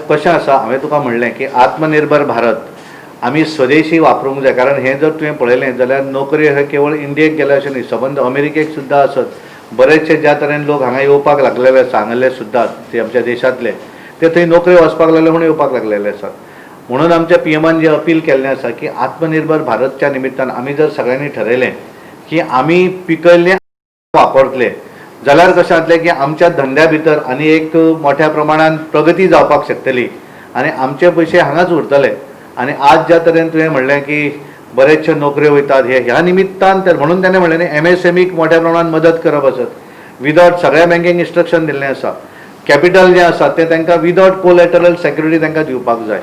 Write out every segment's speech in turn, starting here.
कशें आसा, हांवें तुका म्हणलें की आत्मनिर्भर भारत आमी स्वदेशी वापरूंक जाय, कारण हें जर तुवें पळयलें जाल्यार नोकरी हे केवळ इंडियेक गेल्या अशें न्ही, सबंद अमेरिकेक सुद्दां आसत. बरेचशे ज्या तरेन लोक हांगा येवपाक लागलेले आसा, हांगले सुद्दां ते आमच्या देशांतले, ते थंय नोकरी वचपाक लागले म्हणून येवपाक लागलेले आसात. म्हणून आमच्या पीएमान जे अपील केल्लें आसा की आत्मनिर्भर भारतच्या निमित्तान आमी जर सगळ्यांनी ठरयलें की आमी पिकयल्लें वापरतले जाल्यार कशें जातलें की आमच्या धंद्या भितर आनी एक मोठ्या प्रमाणान प्रगती जावपाक शकतली आनी आमचे पयशे हांगाच उरतले. आनी आज ज्या तरेन तुवें म्हणलें की बरेचशे नोकऱ्यो वयतात, हे ह्या निमित्तान तर म्हणून ताणें म्हणलें न्ही, एमएसएमईक मोठ्या प्रमाणान मदत करप आसत, विदावट सगळ्या बँकेक इन्स्ट्रक्शन दिल्लें आसा, कॅपिटल जें आसा तें तांकां विदावट कोलॅटरल सेक्युरिटी तांकां दिवपाक जाय.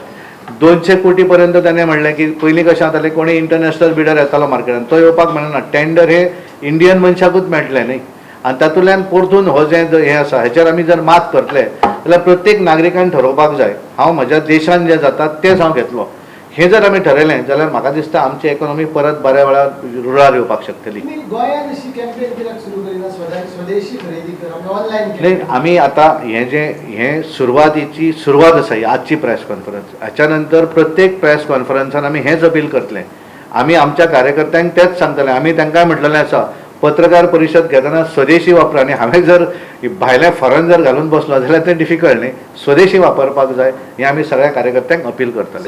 200 कोटी पर्यंत ताणें म्हणलें की पयलीं कशें जातालें, कोणी इंटरनॅशनल बिडर येतालो मार्केटान, तो येवपाक मेळना, टेंडर हे इंडियन मनशाकूच मेळटलें न्ही. आनी तातूंतल्यान परतून हो जें हें आसा, हेचेर आमी जर मात करतले जाल्यार प्रत्येक नागरिकान ठरोवपाक जाय, हांव म्हज्या देशान जें जाता तेंच हांव घेतलो. हें जर आमी ठरयलें जाल्यार म्हाका दिसता आमची इकॉनॉमी परत बऱ्या वेळार रुळार येवपाक शकतली. तुम्ही गोंयान अशी कॅम्पेन कित्याक सुरू करिना, स्वदेशी खरेदी कर, आमी ऑनलायन? नाही, आमी आतां हें जें हें सुरवातीची सुरवात आसा ही आजची प्रेस कॉन्फरन्स. हाच्या नंतर प्रत्येक प्रेस कॉन्फरन्सान आमी हेंच अपील करतले. आमी आमच्या कार्यकर्त्यांक तेंच सांगतले. आमी तांकां म्हटलेलें आसा, पत्रकार परिशद घेतना स्वदेशी वापरा. आनी हांवें जर भायलें फॉरन जर घालून बसलो जाल्यार तें डिफिकल्ट न्ही. स्वदेशी वापरपाक जाय हें आमी सगळ्या कार्यकर्त्यांक अपील करतले.